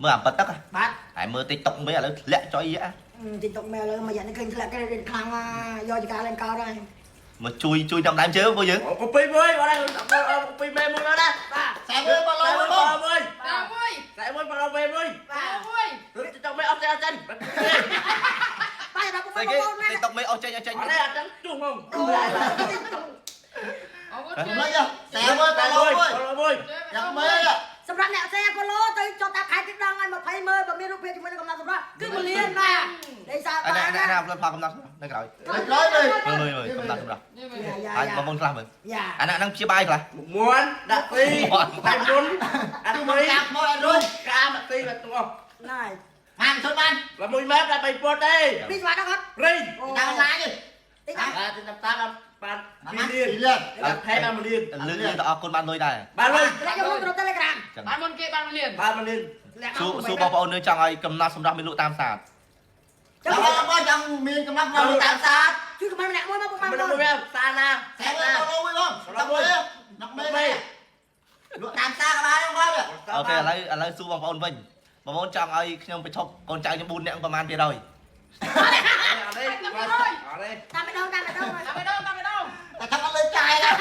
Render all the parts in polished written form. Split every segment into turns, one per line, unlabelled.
មើលអាប៉ិតទឹក
បាទ
ហើយមើល TikTok មេឥឡូវធ្លាក់ចុយយ៉ា
TikTok មែលលើមួយយ៉ាងនេះឃើញធ្លាក់ credit ខ្លាំងយកចការឡើងកោដែរ
មកជួយជួយតាមដើមជើងពួកយើង
កូពីមួយបងដែរកូពីមេមួយណា
បាទ
សែមួយបង
មួយ
បង
មួយ
តាមមួយ
សែមួយបងមេមួយ
បាទ
មួយ
ទៅចង់មេអត់ចេះអត់ចេញ
បាទដល់ពុក
ស្អីគេ
បងប្អូនណា
TikTok មេអស់ចេញអស់ចេញ
អត់ទេអត់ចឹងជុះហ្មង
អរគុណ
មិនសែមួយបងមួយ
មួយ
យ៉ាងមេ
សម្រាប់អ្នក share follow ទៅចុះតាមខែទីដងឲ្យ20ម៉ឺនបើមានរូបភាពជាមួយនឹងកំណត់សម្រាប់គឺ1លានបាទដោយសារ
អា
បាន
ណាណាផ្លូវផលកំណត់នៅក្រោយ
ក្រោយមើល
មើលមើលមើលកំណត់សម្រាប់
នេះមើល
ហើយបងប្អូនខ្លះមើល
យ៉ា
អាណាហ្នឹងព្យាបាយខ្លះ
មួនដាក់ទីតែមុនអា
គឺ
មី
មកចាប់មកអត់រួច
កាមទីបាត់ទាំងអស់
ណៃ
បានឈុតបាន
បើមួយម៉ែត្រដល់3ពុតទេ
ពីស្វាត់អត់
ព្រីង
តាមឡាញ
តិចណា
បាទតាមតាមបាន
បាន
2លាន
2លាន
ដល់ថែមបាន1លាន
លឺលឺទៅអរគុណបានលុយដែរ
បានលុយ
ធ្លាក់យកមកក្នុង Telegram
ចឹង
បានមុនគេបានមួយលាន
បាន1លាន
សួរសួរបងប្អូននៅចង់ឲ្យកំណត់សម្រាប់មានលក់តាមសាទ
ចង់បងចង់មានកំណត់មកតាមសាទ
ជួយខមមិនម្នាក់មួយមកពុកម៉ែ
មិន
មក
មួយសាណា
សែមួយបងមួយបងដាក់មួយដាក់មេលក់តាមសាក៏បានបង
អូខេឥឡូវឥឡូវសួរបងប្អូនវិញបងប្អូនចង់ឲ្យខ្ញុំបញ្ឈប់កូនចៅខ្ញុំ4នាក់ប្រហែលភាគរយ
អត់ទេអត់ទេ
តាមម្ដងតាមម្ដង
តាមម្ដងតាមម្ដង
តែថាអត់លើចាយដែរ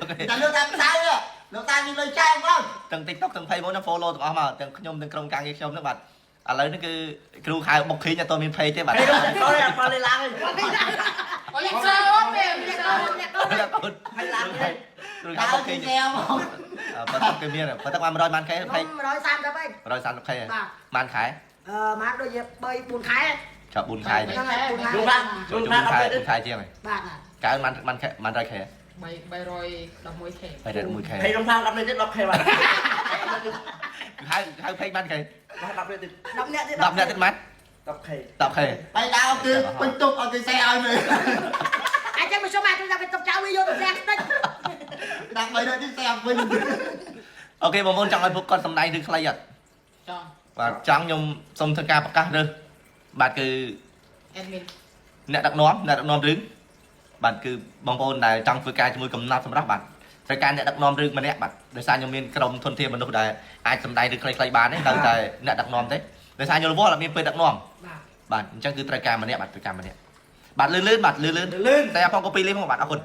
អូខេ
តែលក់តាមសាលក់តាមនេះលើចាយបង
ទាំង TikTok ទាំង Facebook ហ្នឹង follow ទាំងអស់មកទាំងខ្ញុំទាំងក្រុមការងារខ្ញុំហ្នឹងបាទឥឡូវនេះគឺគ្រូខៅបុកឃីងអត់ទាន់មាន page ទេបាទ
ពេលនោះទៅអត់ប៉ាលេឡើងទេ
អូយសើពេល
អ្នក
សើ
កូនអ្នកកូន
អ្នកកូន
ហើយឡើងទេ
គ្រូខៅបុកឃីង
សែមក
បើទឹកគេមានបើទឹកបាន100បានខែ
ខ្ញុំ130ឯង
130ខែ
បាទ
បានខែ
អឺមកដូចជា3 4ខែ
ចាប់4ខែ
ហ្នឹងហើយ4ខែ
យូរបានយូរ
ចូល 4
បានអត់ទេ
ខែ4ខែជាងហើយ
បាទ
កើនបានបានខែបាន100ខែ
311ខែ
301ខែ
ភ័យរំខាន10នេះទៀត10ខែបាទ
ហៅហៅ page បានខែ
បាទ10នេះទៀត
10នាក់ទៀត
10នាក់ទៀតបាន
10ខែ
10ខែ
បាយដៅគឺពេញទុកឲ្យគេសែឲ្យមើល
អាចចាំមកជុំអាចទៅតុកចៅវាយកទៅផ្ទះតិច
ដាក់បីដល់ទីសែវិញ
អូខេបងប្អូនចង់ឲ្យពួកគាត់សម្ដែងឬខ្លីអត់
ចង់
បាទចង់ខ្ញុំសូមធ្វើការប្រកាសរើសបាទគឺ
admin
អ្នកដឹកនាំអ្នកដឹកនាំរឿងបាទគឺបងប្អូនដែលចង់ធ្វើការជាមួយកំណត់សម្រាប់បាទត្រូវការអ្នកដឹកនាំរឿងម្នាក់បាទដោយសារខ្ញុំមានក្រុមធនធានមនុស្សដែលអាចសម្ដែងឬខ្លីៗបានទេនៅតែអ្នកដឹកនាំទេដោយសារខ្ញុំរវល់អត់មានពេលដឹកនាំ
បាទ
បាទអញ្ចឹងគឺត្រូវការម្នាក់បាទត្រូវការម្នាក់បាទលឿនលឿនបាទលឿនលឿន
លឿន
តែផងកូពីលីផងបាទអរគុណ